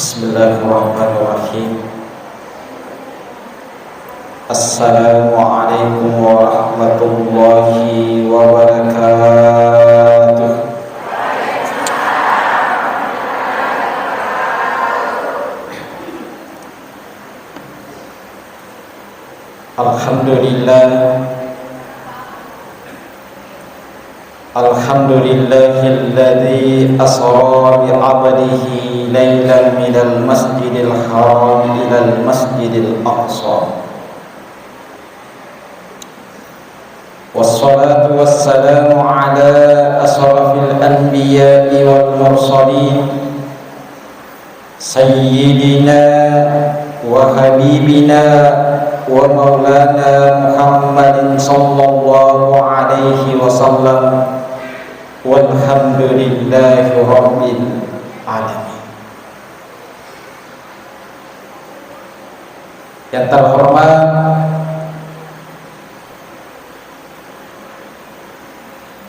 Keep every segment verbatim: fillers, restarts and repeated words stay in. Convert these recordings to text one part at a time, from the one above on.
Bismillahirrahmanirrahim. Assalamualaikum warahmatullahi wabarakatuh. Alhamdulillah. Alhamdulillahilladzi asra bi 'abdihi lailan minal masjidil haram ilal masjidil aqsa. Wassalatu wassalamu ala asrafil anbiya'i wal mursalin, sayyidina wa habibina wa maulana Muhammadin sallallahu alaihi wasallam, walhamdulillahi rabbil alamin. Yang terhormat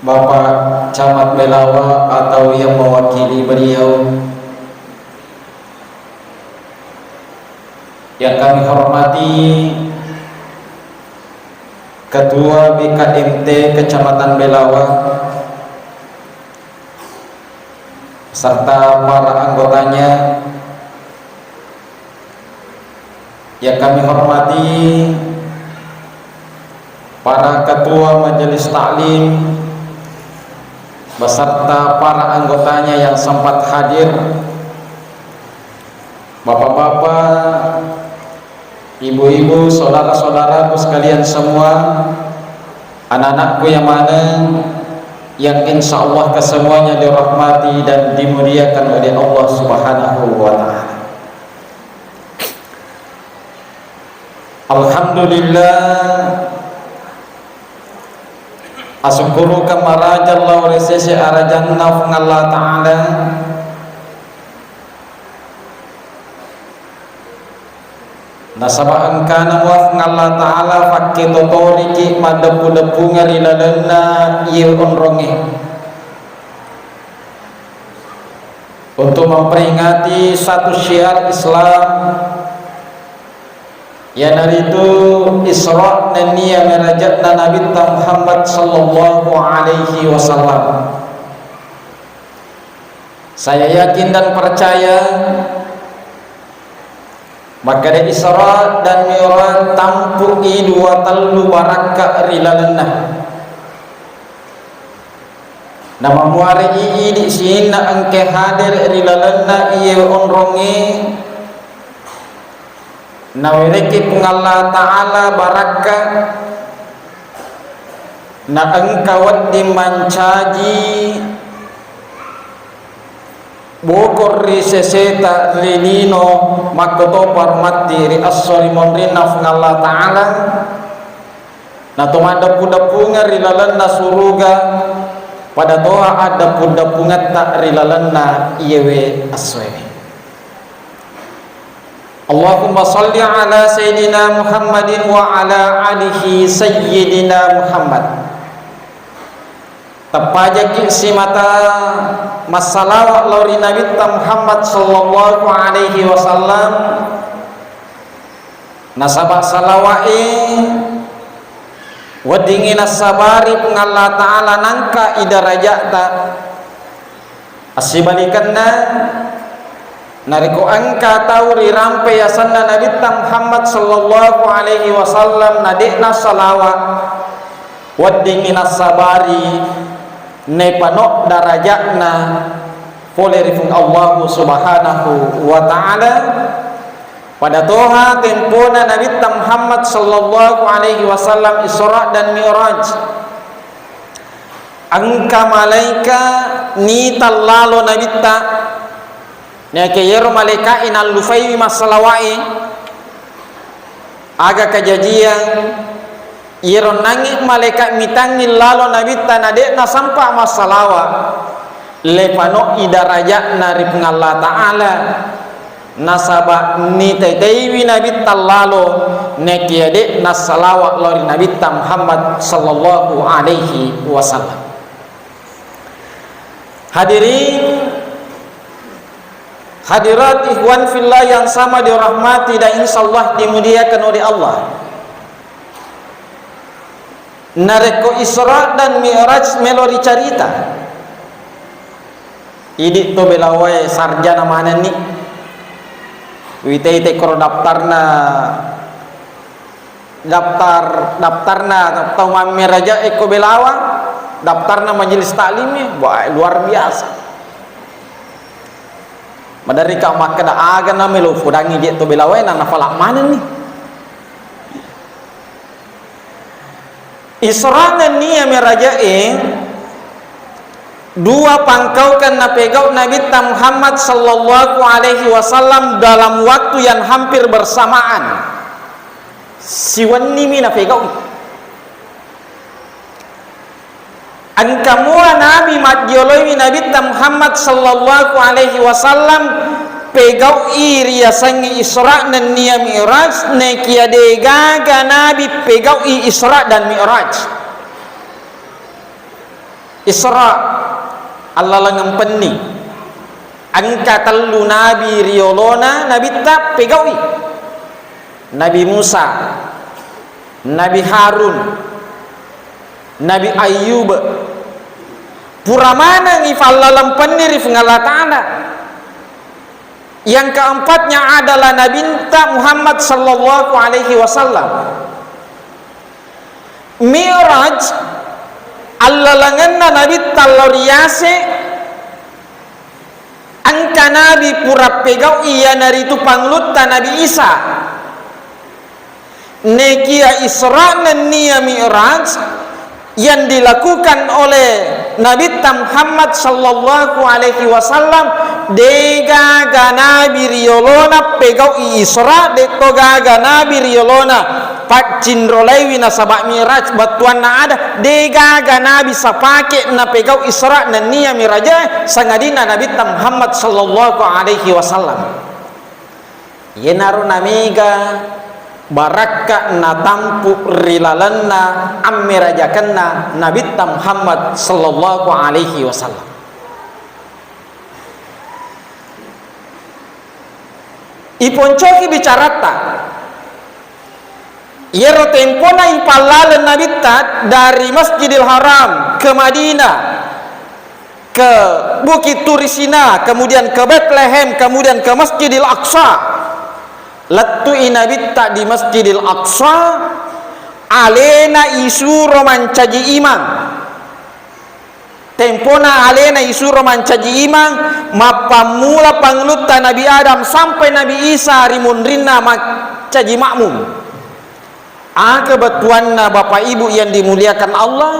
Bapak Camat Belawa atau yang mewakili beliau, yang kami hormati Ketua B K M T Kecamatan Belawa, serta para anggotanya, yang kami hormati para ketua majelis taklim beserta para anggotanya yang sempat hadir, bapak-bapak, ibu-ibu, saudara-saudaraku sekalian semua, anak-anakku yang mana, yang insya Allah kesemuanya dirahmati dan dimuliakan oleh Allah Subhanahu wa Ta'ala. Alhamdulillah, asukkuruka maraja lao ri sese arajanna Puang Allah Ta'ala. Nasaba engkana mua Puang Allah Ta'ala fakketotoriki maddeppu-deppungeng ri lalenna iye onrongnge untuk memperingati satu syiar Islam, iyanaritu Isra nenniya Mirajna Nabitta Muhammad sallallahu alaihi wasallam. Saya yakin dan percaya, makkeda Isra dan Mi'raj tampu'i dua tellu barakka ri lalenna. Namamuarei idi sininna engka hadir ri lalenna iye onrongnge, nawerekki Puang Allah Ta'ala barakka, na engka wedding mancaji bokor ri seseta ri lino, makkotopa ro matti ri esso ri monrinna Puang Allah Ta'ala, nato maddeppu-deppungeng ri lalenna suruga, pada toha addeppu-deppungetta ri lalenna iyewe essoe. Allahumma salli ala Sayyidina Muhammadin wa ala alihi Sayyidina Muhammad. Teppajaki simata massalawa lao ri Nabitta Muhammad sallallahu alaihi wasallam, nasaba salawa'e weddingngi nassabari Puang Allah Ta'ala nangka i daraja'ta. Assibalikenna, narekko engka tau rirampe yasenna Nabitta Muhammad sallallahu alaihi wasallam na de'na salawa, weddingngi nassabari naipano daraja'na pole ri Puang Allahu Subhanahu wa Ta'ala. Pada toha tempona Nabitta Muhammad sallallahu alaihi wasallam Isra dan Mi'raj. Engka malaika nita lalo Nabitta, naiyakia iyaro malaikae nallufaiwi massalawae, aga kajajiang iyaro nangngi malaika mitangngi lalo Nabitta na de'na sampa massalawa, lepano'i daraja'na ri Puang Allah Ta'ala. Nasaba nitaitaiwi Nabitta lalo, naekia de nassalawa lao ri Nabitta Muhammad sallallahu alaihi wasallam. Hadirin, Hadirat ikhwan fillah yang sama dirahmati dan insyaallah dimuliakan oleh Allah. Narekko Isra dan Mi'raj melo ricarita, idi to belawae sarjana manenni. Wite-ite koro daftarna, daftar, daftarna tau mammeraja ekko belawa, daftarna majelis taklim, wah, luar biasa. Maderri ka makkeda aga na melo fodangi je to belawae na nafala manenni. Isra nennia Mi'rajae, dua pangkaukan napegau Nabitta Muhammad sallallahu alaihi wasallam dalam waktu yang hampir bersamaan. Siwennimi napegau. Engka mua nabi majjioloiwi Nabitta Muhammad sallallahu alaihi wasallam pegau'i riasengnge Isra nennia Mi'raj, nekia degaga nabi pegau'i Isra dan Mi'raj. Isra allalengeng penni. Engka tellu nabi riolona Nabitta pegau'i. Nabi Musa, Nabi Harun, Nabi Ayyub. Pura maneng ifallaleng penni ri Puang Allah Ta'ala. Yang keempatnya adalah Nabitta Muhammad sallallahu alaihi wasallam. Mi'raj, allalengenna Nabitta lao riase, engka nabi pura pegau'i, iyanaritu pangulutta Nabi Isa. Nekia Isra nennia Mi'raj yang dilakukan oleh Nabitta Muhammad sallallahu alaihi wasallam, degaga nabi riolona pegau'i Isra, detto gaga nabi riolona paccinrolaiwi nasaba Mi'raj, bettuanna ada, degaga nabi sapake napegau Isra nennia Mi'raj, sangadinna Nabitta Muhammad sallallahu alaihi wasallam. Iyenaro namega barakka natampu ri lalenna ammerajakenna Nabitta Muhammad sallallahu alaihi wasallam. Iponcoki bicaratta, iyero tempona ipallaleng Nabitta dari Masjidil Haram ke Madinah, ke Bukit Turi Sina, kemudian ke Betlehem, kemudian ke Masjidil Aqsa. Lettu'i Nabitta di Masjidil Aqsa, alena isuro mancaji imang. Tempona alena isuro mancaji imang, mappammula pangulutta Nabi Adam sampai Nabi Isa ri munrinna mancaji makmum. Aga bettuanna Bapak Ibu yang dimuliakan Allah,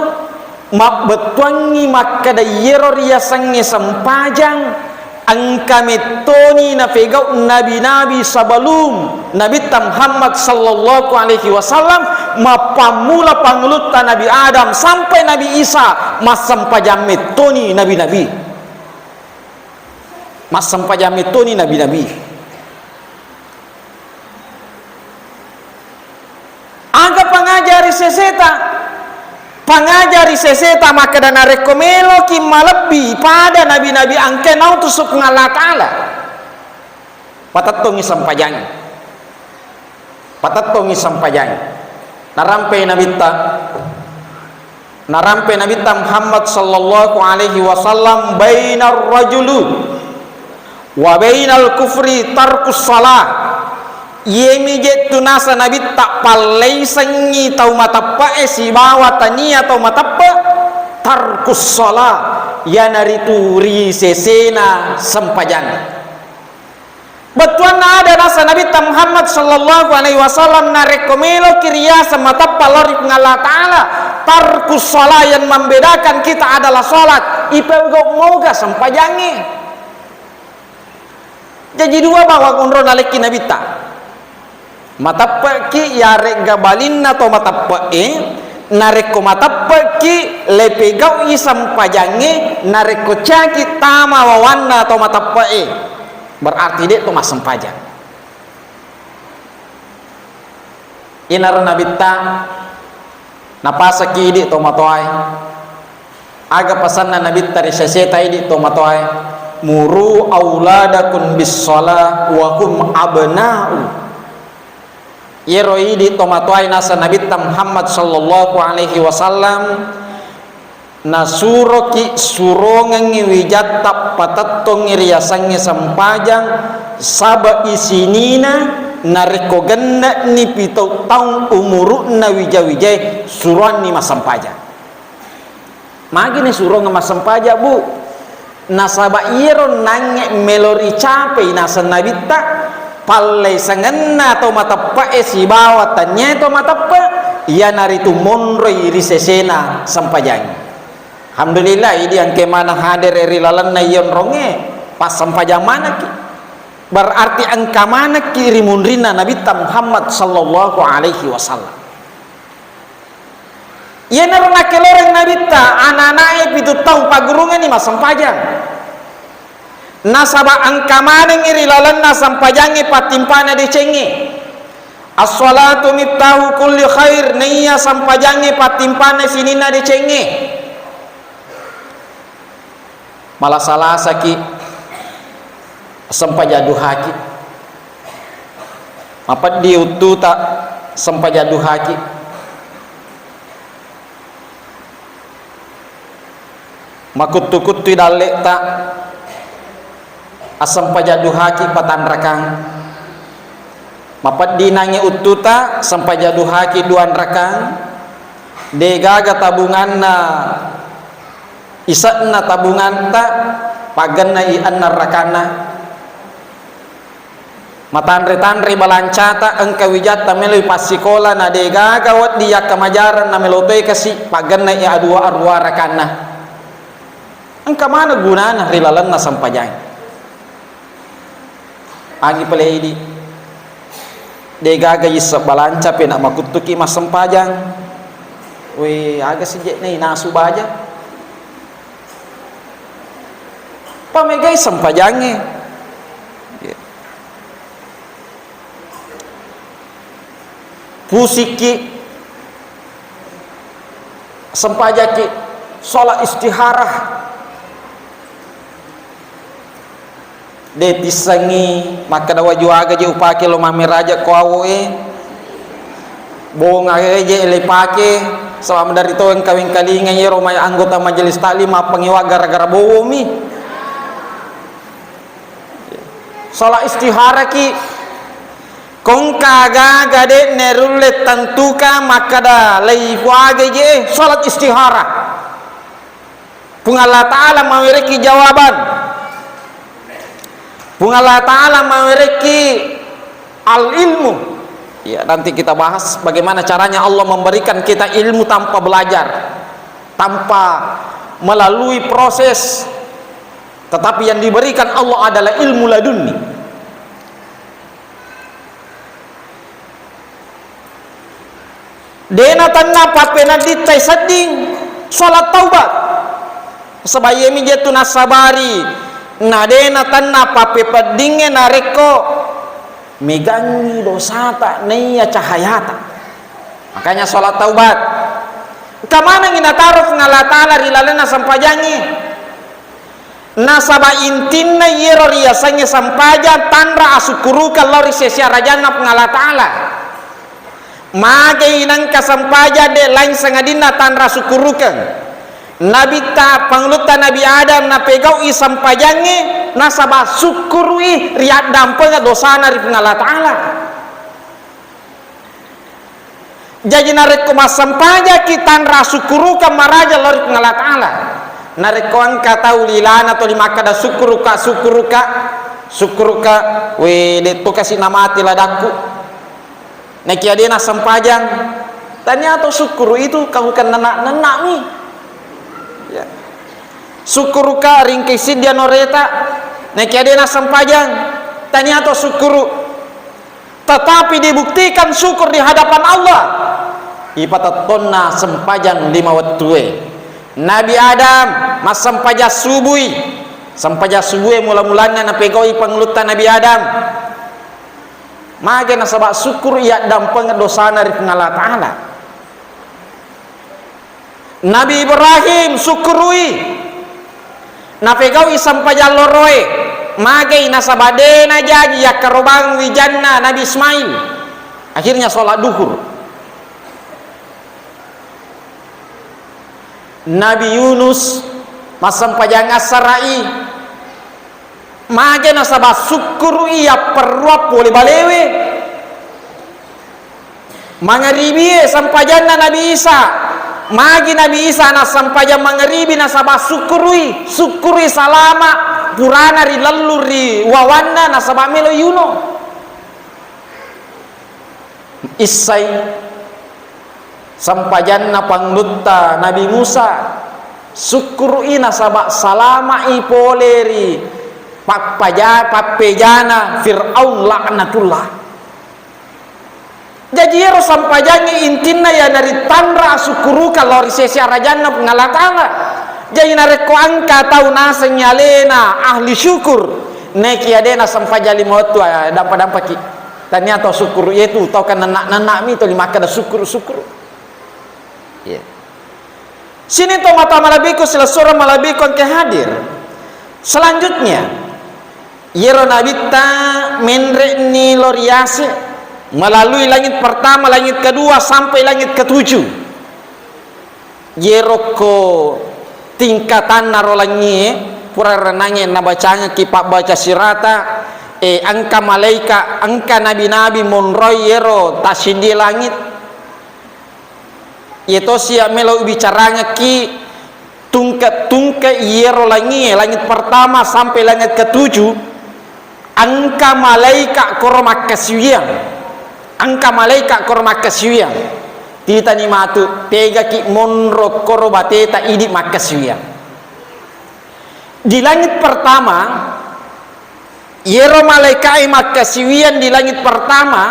mabbettuangngi makkeda iyero riasengnge sempajang, engka mettoni napegau nabi-nabi sebelum Nabitta Muhammad sallallahu alaihi wasallam, mappammula pangulutta Nabi Adam sampai Nabi Isa, massempajang mettoni nabi-nabi. Massempajang mettoni nabi-nabi. Aga pangaja ri seseta? Pangaja ri seseta makkeda narekko meloki malebbi pada nabi-nabi engkae nautus Puang Allah Ta'ala, patettongi sempajangnge. Patettongi sempajangnge. Narampe Nabitta, narampe Nabitta Muhammad sallallahu alaihi wasallam, bainar rajulu wa bainal kufri tarkus shalah. Iyemi je tu nasa Nabitta pallaisengngi tau mateppe'e sibawa tania tau mateppe', tarkus shalah, iyanaritu ri sesena sempajang. Bettuanna ada nasa Nabitta Muhammad sallallahu alaihi wasallam, narekko meloki riaseng mateppa lao ri Puang Allah Ta'ala, tarkus shalah yang membedakan kita adalah salat. Ipegau moga sempajangnge. Jaji dua bawang onrona lekki Nabitta. Mateppe'ki yaregga balinna to mateppe'e, narekko mateppe'ki lepegau'i sempajangnge, narekko caki tama wawanna to mateppe'e, berarti de' to massempajang. Inaro Nabitta napasaki idi' tomatoae. Aga pasanna Nabitta ri seseta idi' tomatoae? Muru auladakum bis shalah wa hum abna'u. Iyaro idi tomatoae naseng Nabitta Muhammad sallallahu alaihi wasallam, nasuroki surongengngi wijatta patettongngi riasengnge sempajang saba'i sinina, narekko genne'ni pitu taung umuru'na wija-wijae, suroanni massempajang. Magi nasurongeng massempajang, Bu? Nasaba iyaro nangnge melo ricapai naseng Nabitta, pallaisengenna to mateppe'e sibawa tenniae to mateppe, iyanaritu monroi ri sesena sempajangnge. Alhamdulillah, idi engka maneng hadere ri lalenna iyonrongnge, passempajang manekki. Berarti engka manekki ri munrinna Nabitta Muhammad sallallahu alaihi wasallam. Iyanaro nakkeloreng Nabitta, ana-ana'e pitu taung paggurungenni massempajang. Nasaba engka manengngi ri lalenna sempajangnge pattimpana decengnge. As-shalatu miftahu kulli khair, naiya sempajangnge pattimpana sininna decengnge. Malasa-lasaki sempajang duhaki. Mapeddi uttuta sempajang duhaki. Makuttu-kuttui dalle'ta assempajang duhaki patanrakang. Mapeddi nangnge uttuta sempajang duhaki duanrakang. Degaga tabunganna ise'na tabunganta, paggenna i enneng rakanna. Matanre-tanre balancata, engka wijatta meloi passikola, na degaga wedding yakkamajarang, na melo toi kasi, paggenna i adua arua rakanna. Engka maneng gunana ri lalenna sempajang. Agi pale idi, degaga yisseng balanca pena makuttuki massempajang. We, aga sijekna inasu baja. Pamegai sempajangnge. Pusikki, sempajakki, sholat istikharah. De tissengi makkeda waju aga je upake lo mammeraja ko awo e. Bonga je le pake, saba maderri to engka wengkalinga iyaro mai anggota majelis taklim mappangewa gara-gara bowomi. Sholat istikharaki. Kongka gaga de nerulle tentuka makkeda lei puagai je, sholat istikharah. Puang Allah Ta'ala mawerekki jawaban. Puang Allah Ta'ala mawerekki al-ilmu. Ya, nanti kita bahas bagaimana caranya Allah memberikan kita ilmu tanpa belajar, tanpa melalui proses. Tetapi yang diberikan Allah adalah ilmu ladunni. De natenna pappeneddittai sedding sholat taubat. Saba iyami je tu nassabari, na de natenna pappepeddingnge narekko megangngi dosata naiya cahayata. Makanya sholat taubat. Engka manengngi nataro Puang Allah Ta'ala ri lalenna sempajangnge. Nasaba intinna iyaro riasengnge sempajang tanra asukkurukeng lao ri sese arajanna Puang Allah Ta'ala. Magai nengka sempajang de laing sangadinna tanra sukkurukeng. Nabitta, pangulutta Nabi Adam napegau'i sempajangnge nasaba sukkuru'i riaddampengeng dosana ri Puang Allah Ta'ala. Jaji narekko massempajaki tanra sukkurukeng maraja lao ri Puang Allah Ta'ala. Narekko engka tau lilana toli makkeda sukkuruka, sukkuruka, sukkuruka, we, de to kasi namate ladakku. Nakia de nassempajang, tania to sukkuru itu kabukan nenna-, nennami. Ya. Sukkuruka ringkai siddi anoreta, nakia de nassempajang, tania to sukkuru. Tetapi dibuktikan syukur di hadapan Allah. Ipatettonna sempajang lima wettue. Nabi Adam massempajang subui. Sempajang subue mula-mulanna napegaui pangulutta Nabi Adam. Mage nasaba syukur iyaddampengeng dosana ri Puang Allah Ta'ala. Nabi Ibrahim sukkurui. Napegau'i sempajang loroe, magei nasaba de najaji yakkarobang wijanna Nabi Ismail. Akhirnya sholat duhur. Nabi Yunus massempajang assara'i, mage nasaba sukkuru'i yapperruang pole balewe. Mangaribie sempajanna Nabi Isa. Magi Nabi Isa nassempajang mangaribi nasaba sukkuru'i, sukkuru'i salama purana ri lellu ri wawanna nasaba melo yuno. Issai sempajanna pangulutta Nabi Musa, sukkuru'i nasaba salama'i pole ri pappaja-, pappejana Fir'aun laknatullah. Jaji, iyaro sempajangnge intinna iyanaritanra asukkurukang lao ri sese arajanna Puang Allah Ta'ala. Jaji, narekko engka tau nasengngi alena ahli syukur, nekia de nasempajang lima wettu, ah, dampa-dampaki. Tania tau sukkuru, iyetu tau kan nenna-, nennami tuli makkeda sukkuru-sukkuru. Iya. Sini to mata malebbiku, silessureng malebbiku engka hadir. Selanjutnya, iyero nabitta menre'ni lo ri ase melalui langit pertama, langit kedua, sampai langit ketujuh. Iyerokko tingkatanna ro langie, pura renangnge nabacangekki pabbaca sirata, e, engka malaika, engka nabi-nabi monroi iyero tassiddi langit. Iyetosi iya melo ubicarangekki tungke-tungke iyero langie, langit pertama sampai langit ketujuh, engka malaika koro makkasiwiang. Engka malaika koro makkasiwiang. Titani matu, tegaki monro koro bateta idi makkasiwiang. Di langit pertama, iyero malaikae makkasiwiang di langit pertama,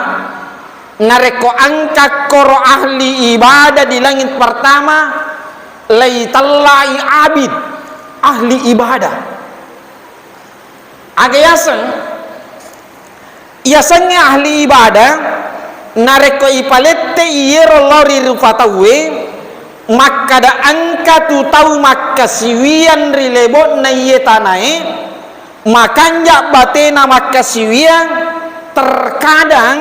narekko engka koro ahli ibadah di langit pertama, leitellai abid, ahli ibadah. Aga yaseng? Yasengnge ahli ibadah, narekko ipalette iyero lao ri rupa tauwe, makkada engka tu tau makkasiwiang ri lebo'na iye tanae, makanja batena makkasiwiang, terkadang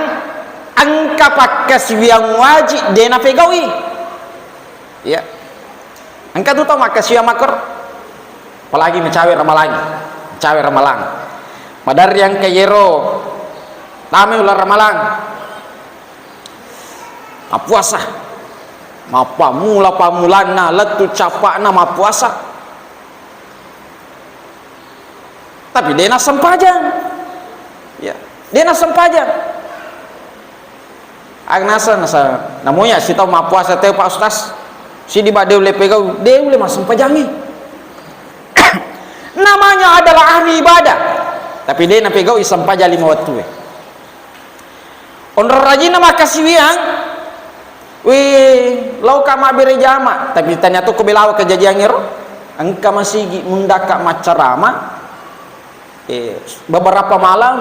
engka pakkasiwiang wajib de napegau'i. Iya. Engka tu tau makkasiwiang makkoro. Apalagi macawe ramalangi. Macawe ramalang. Maderri engka iyero tama uleng ramalang. Mappuasa. Mappammula-pammulanna lettu cappa'na mappuasa. Tapi de nassempajang. Ya, de nassempajang. Aga nasa, nasa, namoya sitau mappuasa teu, Pak Ustaz. Sidi ba de ulle pegau, de ulle massempajangi. Namanya adalah ahli ibadah. Tapi de napegau isempajang lima wettu e. Onrong rajinna makkasiwiang, weh, laoka mabbere jama, tapi tania to ko belawa kejadian ero, engka masigi mundaka maccarama, eh, beberapa malam,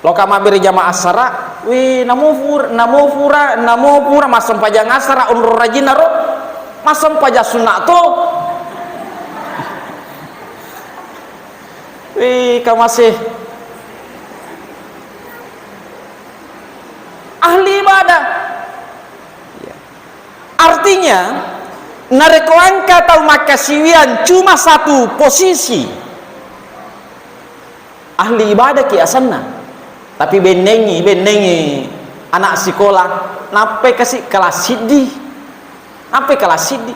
laoka mabbere jama assara, weh, namo fur-, namo fura, namo fura massempajang assara, onrong rajinna ro, massempajang sunna to. Weh, kamase. Ahli ibadah. Ya. Artinya, narekko engka tau makkasiwiang cuma satu posisi, ahli ibadah ki asenna. Tapi bennengi, bennengi anak sikola, nappai kasi kelas siddi. Nappai kelas siddi.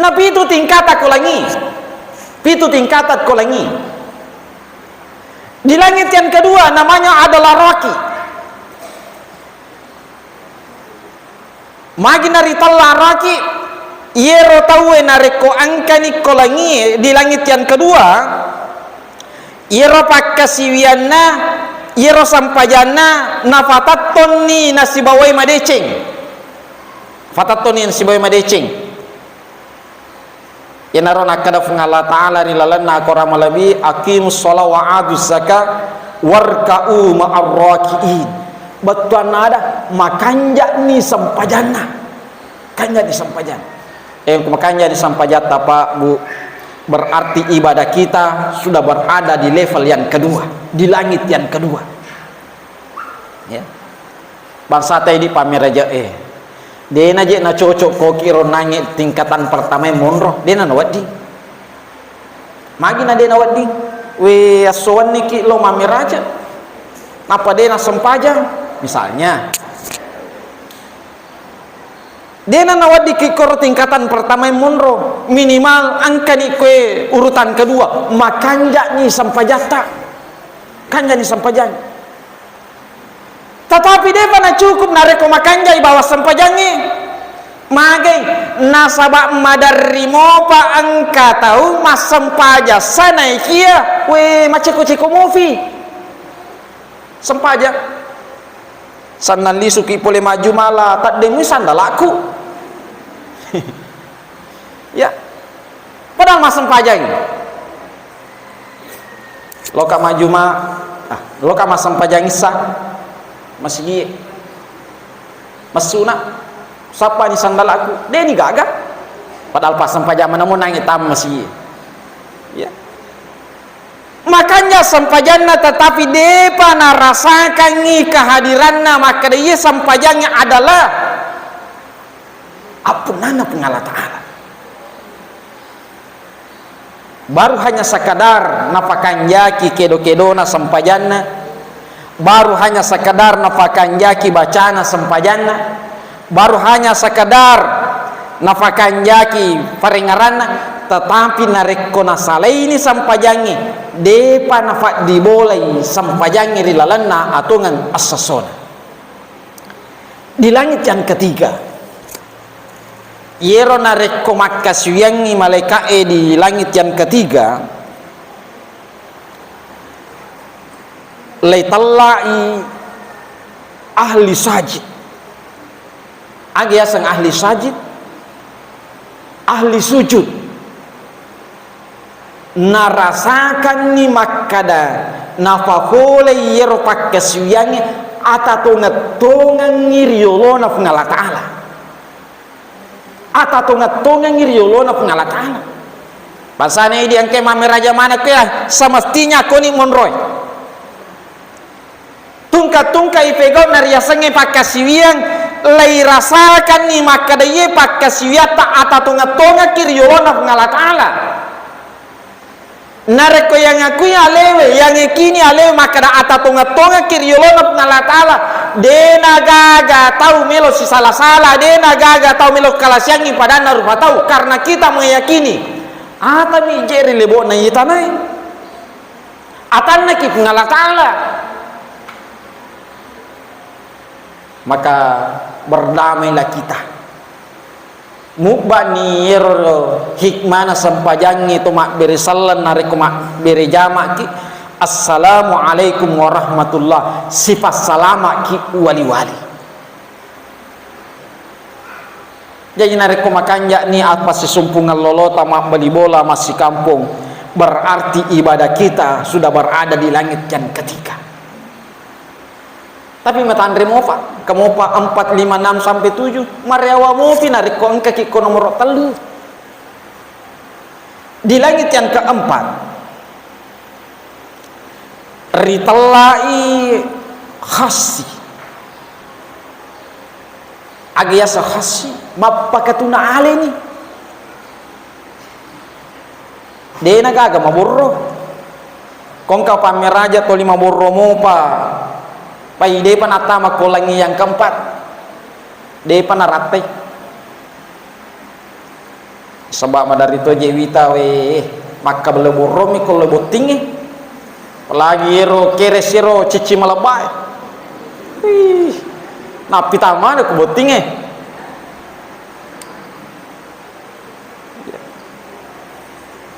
Na pitu tingkata ko langi. Pitu tingkata ko langi. Di langit yang kedua namanya adalah raki. Magi naritella raki, iyero tauwe narekko engkani ko langie di langit yang kedua, iyero pakkasiwianna, iyero sampajanna, nafatattonni nasibawai madeceng. Fatattonni nasibawai madeceng. Iyanaro nakkeda Puang Allah Ta'ala ri lalenna Al-Quran Malebbi, "Aqimus sholah wa atuz zakah warka'u ma'ar raki'in." Bettuanna ada, makanja'ni sempajanna. Kanja'ni sempajanna. Eh, makanja'ni sempajatta, Pak, Bu. Berarti ibadah kita sudah berada di level yang kedua, di langit yang kedua. Ya. Bangsata idi pammeraja e. Dena je nacocok koki ro nange tingkatan pertama monro, dena nawedding. Magi na dena wedding? We, esso wenni ki lo mammeraja. Napa dena sempajang? Misalnya, dena naweddikki koro tingkatan pertama monro, minimal engkani kue urutan kedua, makanjani sempajatta. Kanjani sempajang. Tetapi depa nacukup narekko makanjai bawang sempajangnge. Magai, nasaba maderri mopa engka tau massempajang sanaikia, we, maceko-ceko mofi. Sempajang. Sannang lisuki pole maju mala, taddemui sandalaku. Ya. Padahal massempajang. Loka majuma, ah, loka massempajang issa. Masigi. Massuna. Sappani sandalaku. Deni gaga. Padahal passempajang manamo nangi tam masigi. Ya. Makanya sempajanna tetapi depa narasakangngi kehadiranna, makkeda iya sempajangnge adalah appunnanna Puang Allah Ta'ala. Baru hanya sekadar napakanjaki kedo-kedona sempajanna, baru hanya sekadar napakanjaki bacana sempajanna, baru hanya sekadar napakanjaki parengngeranna, tetapi narekko nasalaini sempajangnge, depa nafaddibolai sempajangnge ri lalenna atongeng assessona. Di langit yang ketiga, iyero narekko makkasiwiyangngi malaeka'e di langit yang ketiga, leitella'i ahli sajid. Aga yaseng ahli sajid? Ahli sujud. Narasakanni makkada, napapolei iyero pakkasiwiyangnge, atatongeng-tongengngi ri yolona Puang Allah Ta'ala. Atatongeng-tongengngi ri yolona Puang Allah Ta'ala. Bangsana idi engka mammeraja maneng kuya, semestinya koni monroe. Tungka-tungka ipegau nariasengnge pakkasiwiang, leirasakanni makkeda iye pakkasiwiatta atatongeng-tongekki ri yolona Puang Allah Ta'ala. Narekko yangakui alewe, yangekini alewe makkeda atatongeng-tongekki ri yolona Puang Allah Ta'ala, dena gaga tau melo sisala-sala, dena gaga tau melo kalasiangngi padanna rupa tau, karena kita meyakini atami je ri lebo'na iye tanae. Atannaki Puang Allah Ta'ala, maka berdamailah kita. Mubbani ero hikmana sempajangnge to mabbere selleng narekko mabbere jama'ki, "Assalamualaikum warahmatullah," sipassalama'ki wali-wali. Jaji narekko makanja'ni appasisumpungeng lolota mabbali bola massikampong, berarti ibadah kita sudah berada di langit yang ketiga. Tapi matanre mopa, engka mopa empat, lima, enam sampai tujuh, marewa mopi narekko engkaki ko nomoro tellu. Di langit yang keempat, ritellai khassi. Aga yaseng khassi, mappakatuna aleni. Dena gaga maborro. Ko engka pammeraja toli maborro mopa. Pai depa nattama ko langi yang keempat. Depa narattai. Saba maderri to je wita we, makkabelle borromi ko le bottingnge. Apalagi ero keres ero cicci malebbae. Wih, nappi tamana ko bottingnge.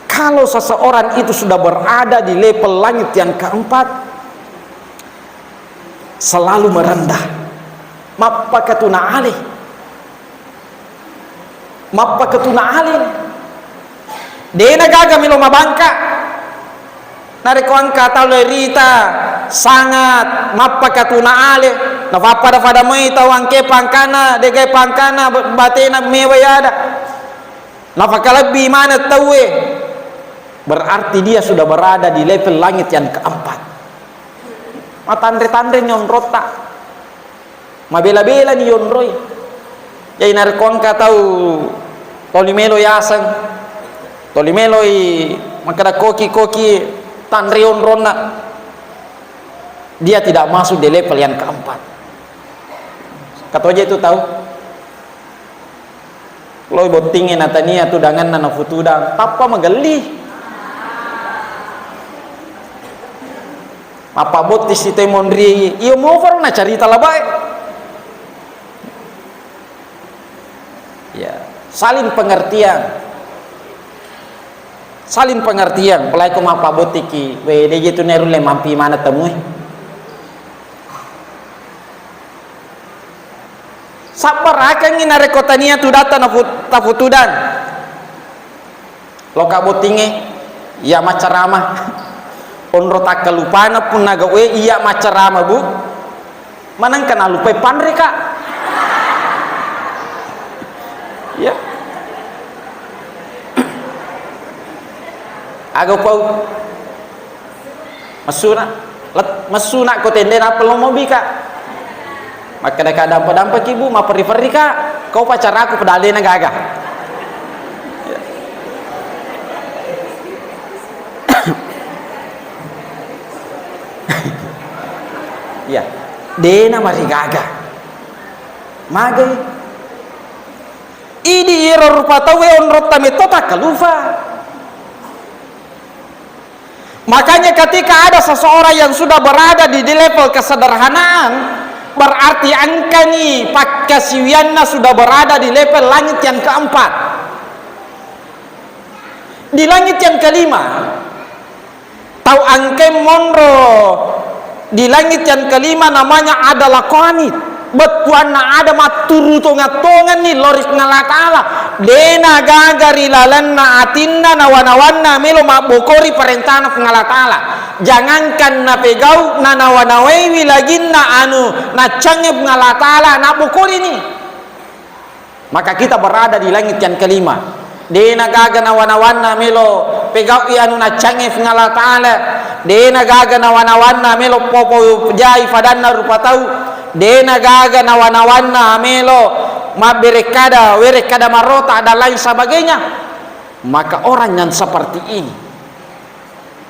Kalau seseorang itu sudah berada di level langit yang keempat, selalu merendah, mappakatuna ale. Mappakatuna ale. Dena gaga melo mabangka. Narekko engka tau le rita sangat mappakatuna ale, napappada-pada moi tau engke pangkana, degai pangkana, batena mewai ada. Nafakalebbi maneng tauwe. Berarti dia sudah berada di level langit yang keempat. Matanre-tanreni onrotta. Mabela-belani yonroi. Jadi narekko engka tau toli melo yaseng, toli meloi makkeda koki-koki tanre onronna, dia tidak masuk di level yang keempat. Katoje itu tau. Loi bottingnge natania tudangenna nafutudang, tappa magelli. Mappabotting si te monri, iyo mofaro nacarita labae. Ya, saling pengertian. Saling pengertian, pelaiko mappabottingki, we, de je tu nerulle mampi mana temui. Sabbarakengngi narekko tania tudatta nafu-, tafutudang. Loka bottingnge, iya maccarama. Onro takkalupana punna gau'e iya maccarama, Bu. Manengka nalupai panre, Kak. Iya. Aga pau. Messuna, let-, messuna ko tende nappa lo mobi, Kak. Makkeda, "Kak, dampa-dampaki, Bu, mapperri-perri, Kak. Kau pacaraku padalena gaga." Iya, dena marigaga. Magai. Idi iyaro rupa tauwe onrotta metto takkalufa. Makanya ketika ada seseorang yang sudah berada di, di level kesederhanaan, berarti engkani pakkasiwianna sudah berada di level langit yang keempat. Di langit yang kelima, tau engkai monro di langit yang kelima namanya adalah qanit. Bettuanna ada matturu tonga-tonganni lao ri Puang Allah Ta'ala. Dena gaga ri lalenna atinna nawa-nawanna melo mabbokori parentana Puang Allah Ta'ala. Jangankan napegau, nanawa-nawaiwi laginna anu naccangnge Puang Allah Ta'ala, nabbokorini. Maka kita berada di langit yang kelima. Dena gaga nawa-nawanna melo pegau'i anu naccangnge Puang Allah Ta'ala. Dena gaga nawa-nawanna melo popo jai fadanna rupa tau. Dena gaga nawa-nawanna melo mabberekkada, werekkada marota dan lain sebagainya. Maka orang yang seperti ini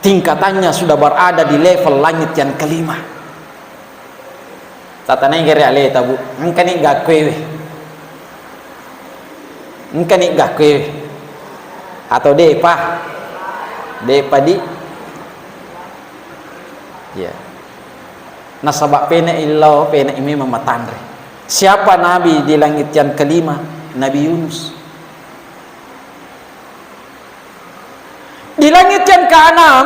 tingkatannya sudah berada di level langit yang kelima. Tatanai gare aleta, Bu. Engkani gakkuewe. Engkani gakkuewe. Atau depa? Depa di. Ya. Nasaba pena illau, pena ime mamatanre. Siapa nabi di langit yang kelima? Nabi Yunus. Di langit yang keenam,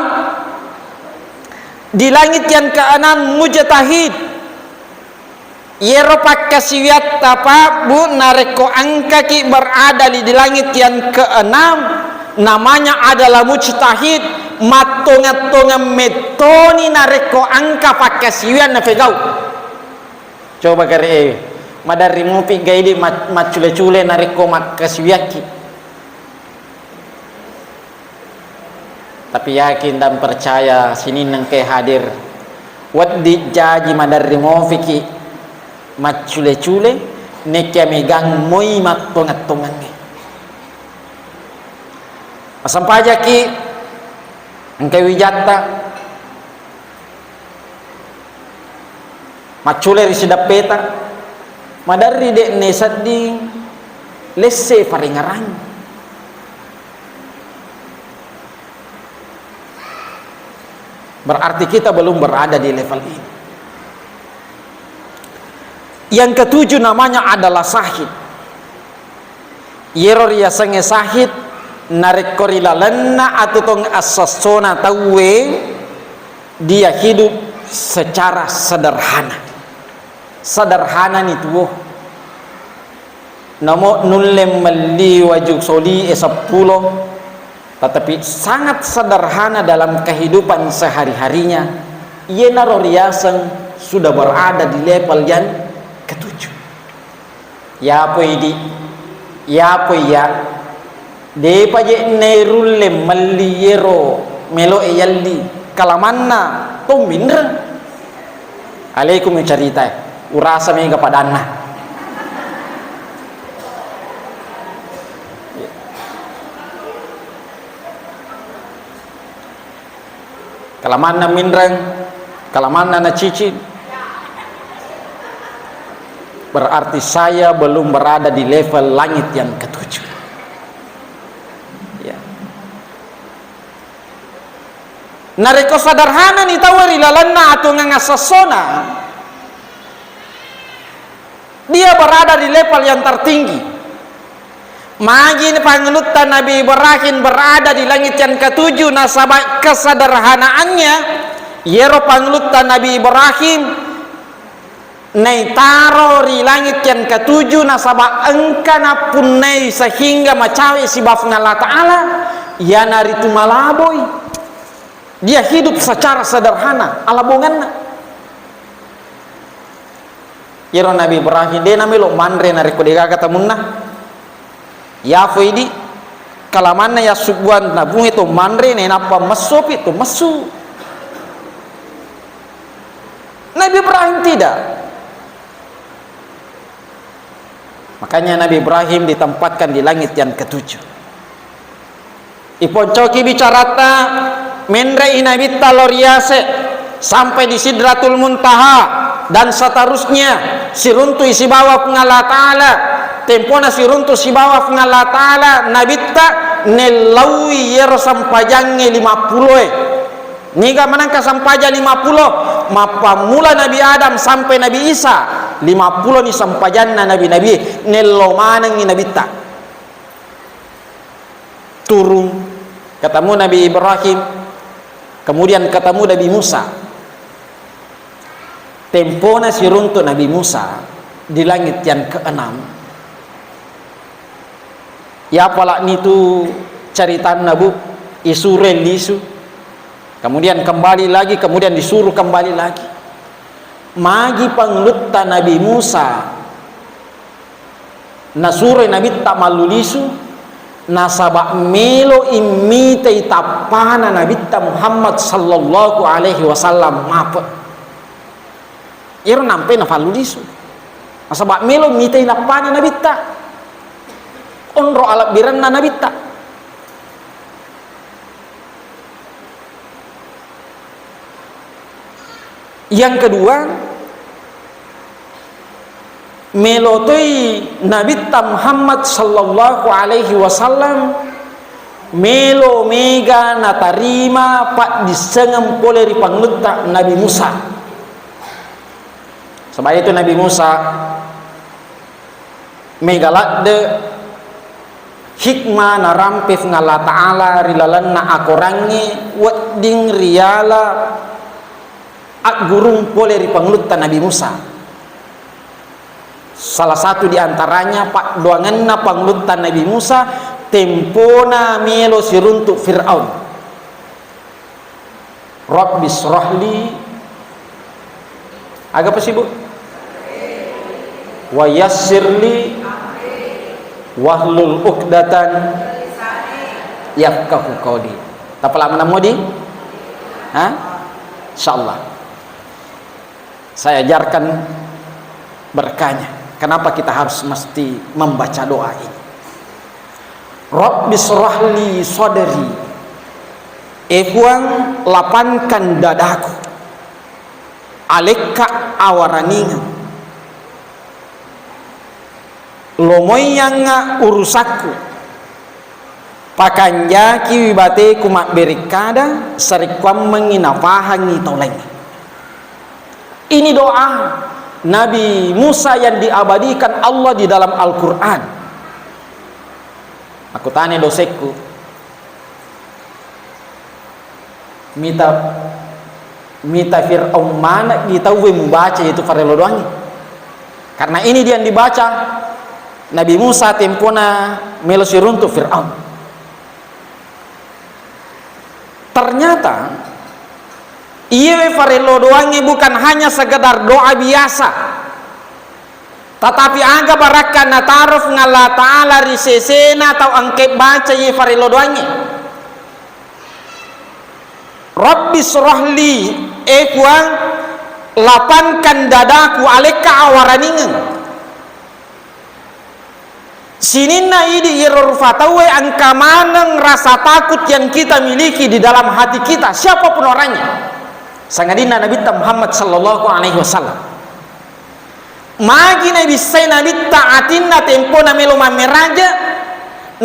di langit yang keenam mujtahid. Yero pakkasiwiatta, Pak, Bu, narekko engkaki berada di, di langit yang keenam, namanya adalah mujtahid, mattonga-tonga mettoni narekko engka pakkasiwiang napegau. Coba gare, maderri mupi gaidi mac-, maccule-cule narekko makkasiwiakki. Tapi yakin dan percaya sininna engkae hadir, wedding jaji maderri mofiki maccule-cule, nekkia megang moi mattonga-tongangnge. Massempajaki engkai wijatta, maccule ri sideppeta, maderri de'ne sedding lesse parengngerang. Berarti kita belum berada di level ini. Yang ketujuh namanya adalah syahid. Iyero riasengnge syahid, narekko ri lalenna atuo tong assessona tauwe, dia hidup secara sederhana. Sederhanani tuo. Namo nulle melli waju soli e seppulo, tetapi sangat sederhana dalam kehidupan sehari-harinya. Iyenaro riaseng sudah berada di level yang ketujuh. Yapo idi, yapo iya, Depa je' nairulle melli iyero melo'e yalli kalamanna to minreng. Alaikum caritae, urasa mega padanna. Kalamanna minreng, kalamanna nacicing, berarti saya belum berada di level langit yang ketujuh. Ya. Narekko sederhana ni tau ri lalenna atuongeng assessona, dia berada di level yang tertinggi. Magi ni pangelutta Nabi Ibrahim berada di langit yang ketujuh, nasaba kesederhanaannya, yero pangelutta Nabi Ibrahim naitaro ri langit yang ketujuh, nasaba engka nappunnai sehingga macawe sibawa Puang Allah Ta'ala, iyanaritu malaboi. Dia hidup secara sederhana, alabongenna. Iyaro Nabi Ibrahim de' namelo manre narekko de'gaga tamunna. Yafo idi, kalamanna yassubbuang nabunge to manre, nainappa messopi to messu. Nabi Ibrahim tidak. Makanya Nabi Ibrahim ditempatkan di langit yang ketujuh. Iponcoki bicaratta, menre'i Nabitta lao ri ase', sampai di Sidratul Muntaha, dan seterusnya, siruntu'i sibawa Puang Allah Ta'ala. Tempona siruntu' sibawa Puang Allah Ta'ala, Nabitta nellaui yero sempajangnge lima puluh e. Niga manengka sempajang lima puluh? Mappammula Nabi Adam sampai Nabi Isa, lima puluh ni sempajanna nabi-nabi, nello manengngi Nabitta. Turun, ketemu Nabi Ibrahim, kemudian ketemu Nabi Musa. Tempona siruntu' Nabi Musa di langit yang keenam. Yapala'ni tu caritanna, Bu, isuroi lisu, kemudian kembali lagi, kemudian disuruh kembali lagi. Magi pangelutta Nabi Musa nasuroi Nabitta mallu lisu, nasaba' melo'i mitai tappana Nabitta Muhammad sallallahu alaihi wasallam mape'. Iyaro nampai nafallu lisu. Nasaba' melo mitai nappana Nabitta. Onro alebbirenna Nabitta. Yang kedua, melo toi Nabitta Muhammad sallallahu alaihi wasallam melo mega natarima paddissengeng pole ri pangelutta Nabi Musa. Sebab itu Nabi Musa mega ladde hikmah narampe Puang Allah Ta'ala ri lalenna akorangnge wedding riala aggurung pole ri pangelutta Nabi Musa. Salah satu di antaranya paddoangenna pangelutta Nabi Musa tempona melo siruntu' Fir'aun. Rabbi syrahli, aga pasi, Bu? Wa yassirli wahlul uqdatan yafqahu qauli. Tapalama namodi? Ha? Insyaallah. Saya ajarkan berkahnya. Kenapa kita harus mesti membaca doa ini? Rabbi syrahli sadri. Eh Puang, lapangkan dadaku. Alekka awaraningeng. Lomoiyangnga urusakku. Pakanjakiwi bateku mabberekkada, sarekkuammengngi napahangngi tau laingnge. Ini doa Nabi Musa yang diabadikan Allah di dalam Al-Quran. Makkutana dosekku, mita, mita Fir'aun maneng di tauwe mubaca itu farello doangnge. Karena ini dia yang dibaca Nabi Musa tempona melo siruntu Fir'aun. Ternyata iyewe farello doangnge bukan hanya sekedar doa biasa. Tatapi aga barakka nataro Puang Allah Ta'ala ri sesena tau engkae baca iye farello doangnge? Rabbi syrahli, e Puang, lapangkan dadaku, alekka awaraningeng. Sininna idi iyaro rufa tauwe engka maneng rasa takut yang kita miliki di dalam hati kita, siapapun orangnya. Sangadinna Nabitta Muhammad sallallahu alaihi wasallam. Magi nabissai Nabitta atinna tempona melo mammeraja,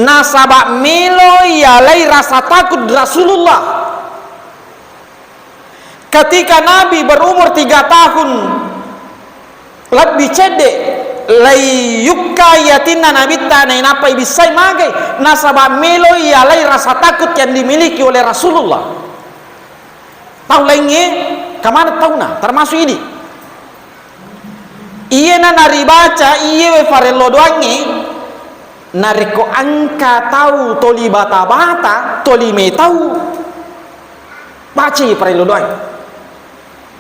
nasaba melo yalai rasa takut Rasulullah. Ketika Nabi berumur tiga tahun lebih cedde, lai yukkai atinna Nabitta, nainappa ibissai magai, nasaba melo yalai rasa takut yang dimiliki oleh Rasulullah. Tau laingnge, kamana tauna, termasuk idi. Iyena naribaca iyewe farello doangnge, narekko engka tau toli bata-bata, toli metau, bacai farello doang.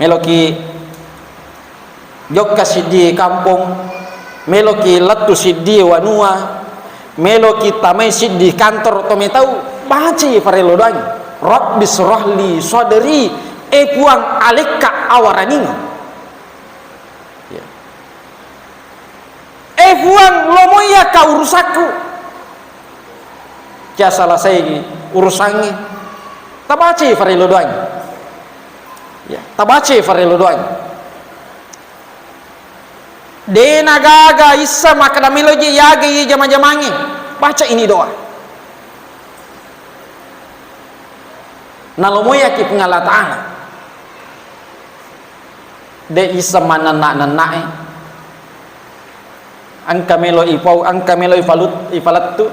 Meloki jokka siddi kampong, meloki lettu siddi wanua, meloki tamai siddi kantor to metau, bacai farello doang. Rabbi syrahli sadri, e Puang, alekka awaraningeng. Ya. E Puang, lomoiyakka urusakku. Cia selesai urusangnge. Tabacai farello doangnge. Ya, tabacai farello doangnge. De nagaga issa makkeda melo je yaga iye jama-jamangnge. Baca ini doa. Nalomoiyaki Puang Allah Ta'ala. De issa mannenna-nennae. Engka melo ipau, engka melo ifalut-, ifalettu.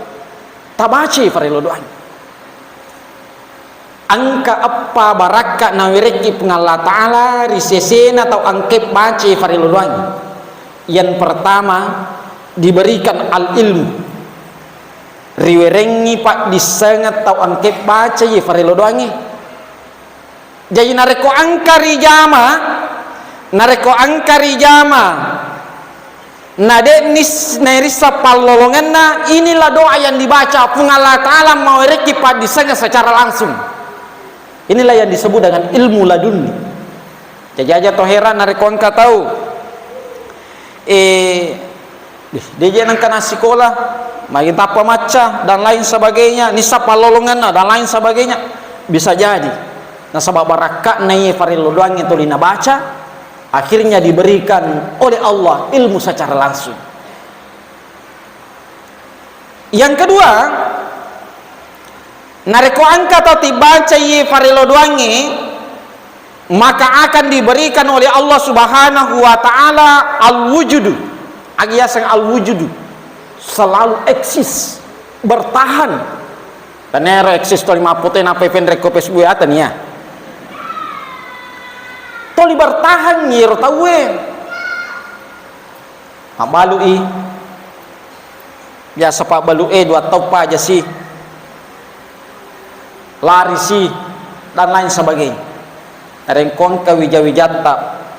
Tabacai farello doang. Engka eppa barakka nawerekki Puang Allah Ta'ala ri sesena tau engkae bacai farello doang. Yang pertama, diberikan al-ilmu. Riwerengngi paddissengeng tau engkae bacai farello doangnge. Jaji narekko engka rijama, narekko engka rijama, na de nis-, nairissa pallolongenna, inilah doa yang dibaca, Puang Allah Ta'ala mawerekki paddissengeng secara langsung. Inilah yang disebut dengan ilmu ladunni. Jaji aja to heran narekko engka tau, eh, Deh, de je nengka nassikola, magi tappa macca, dan lain sebagainya, nissa pallolongenna, dan lain sebagainya. Bisa jadi. Nasaba barakka'na iye farello doangnge tuli nabaca, akhirnya diberikan oleh Allah ilmu secara langsung. Yang kedua, narekko engka tau tibaca iye farello doangnge, maka akan diberikan oleh Allah Subhanahu wa Ta'ala al-wujudu. Agi yaseng al-wujudu, selalu eksis, bertahan. Tanero eksis toli mappote nappa ipenrekko Facebook ata nia. Toli bertahan yero tauwe. Mabbalu'i. Biasa pabbalu e dua tau paja si, lari si, dan lain sebagainya. Rengko engka wija-wijatta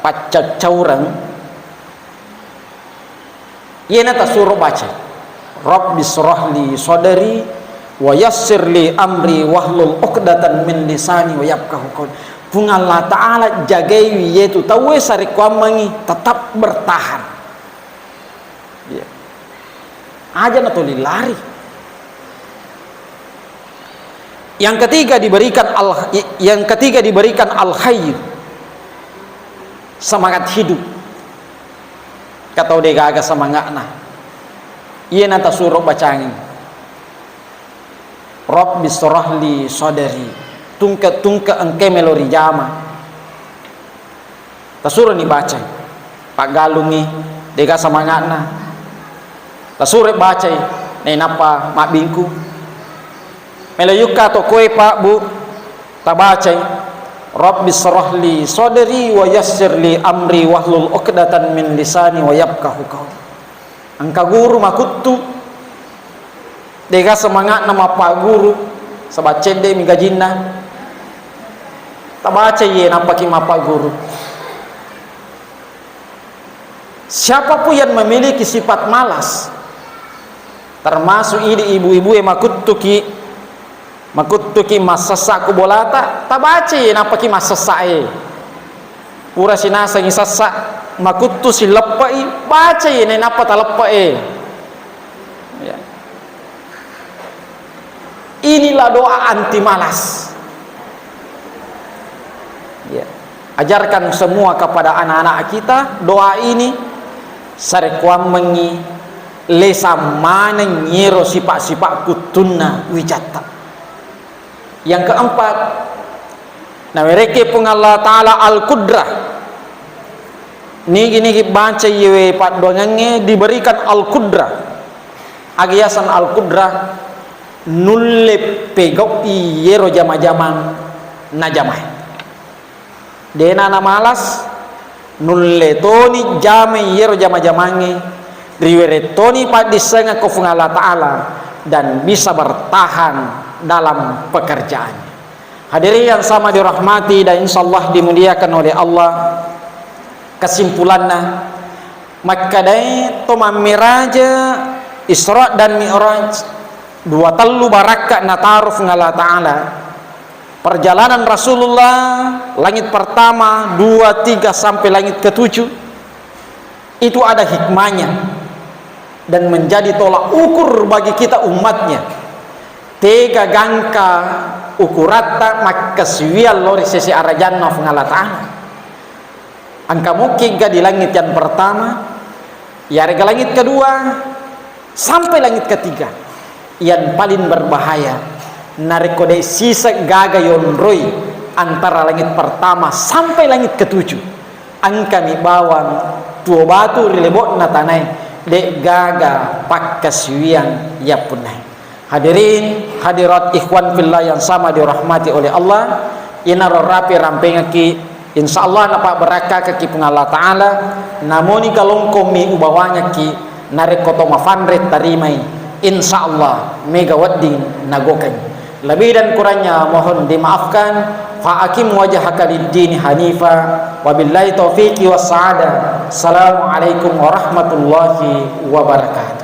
paccaccaureng, iyena tasuro baca, Rabbi syrahli sadri wa yassir li amri wahlul uqdatan min lisani wa yafqahu qauli. Puang Allah Ta'ala jagaiwi yetu tauwe sarekkoammengi tetap bertahan. Iya. Aja natuli lari. Yang ketiga diberikan al, yang ketiga diberikan al khair. Semangat hidup. Katau de gaga semangatna. Iyena tasuro bacangi. Rabbi syrahli sadri. Tungke-tungke engke melo rijama. Tasuroni bacai. Paggalungi, dega semangatna. Tasuro bacai, nainappa mabbingku. Melo yukka to koe, Pak, Bu, tabacai. Rabbi syrahli sadri wa yassir li amri wahlul uqdatan min lisani wa yafqahu qauli. Engka guru makuttu, dega semangatna mappaguru, saba cedde mi gajinna. Tabaca iye nappaki mappaguru. Siapapun yang memiliki sifat malas, termasuk idi ibu-ibu e makuttuki, makuttuki massessa ku bolata, tabacai nappaki massessa e. Pura sinasengi sessa, makuttu sileppe'i, bacai nainappa taleppe'e. Ya. Inilah doa anti malas. Ya. Ajarkan semua kepada anak-anak kita doa ini, sarekkuammengngi lesa maneng yero sipa-sipa kuttunna wijatta. Yang keempat, nawerekke Puang Allah Ta'ala Al-Qudrah. Nigi-nigi baca yewe paddoangengnge diberikan Al-Qudrah. Aga yaseng Al-Qudrah, nulle pegau'i yero jama-jamang najamae. Dena namalas, nulle toni jamai yero jama-jamangnge, riwereng toni paddissengeng ko Puang Allah Ta'ala, dan bisa bertahan dalam pekerjaannya. Hadirin yang sama dirahmati dan insya Allah dimuliakan oleh Allah, kesimpulanna, makkedai to mammiraja Isra dan Mi'raj, dua tellu barakka nataro Puang Allah Ta'ala. Perjalanan Rasulullah, langit pertama, dua, tiga, sampai langit ketujuh, itu ada hikmahnya dan menjadi tolak ukur bagi kita umatnya. Tega gangka ukuratta makkasiwiang lao ri sese arajanna Puang Allah Ta'ala. Engka mukkiga di langit yang pertama, yarega langit kedua, sampai langit ketiga. Yang paling berbahaya, narekko de siseng gaga yonroi antara langit pertama sampai langit ketujuh, engkami bawang tuo batu ri lebo'na tanae, de gaga pakkasiwiang yappunnai. Hadirin, hadirat, ikhwan fillah yang sama dirahmati oleh Allah, inaro rapi rampengekki, insya Allah napabarakkakekki Puang Allah Ta'ala, namoni kalongkommi ubawangekki, narekko to mafanre tarimai, insya Allah mega wedding nagokeng. Lebih dan kurangnya mohon dimaafkan. Fa akim wajhaka lid-dini hanifa. Wabillahi taufiqi was sa'adah. Assalamualaikum warahmatullahi wabarakatuh.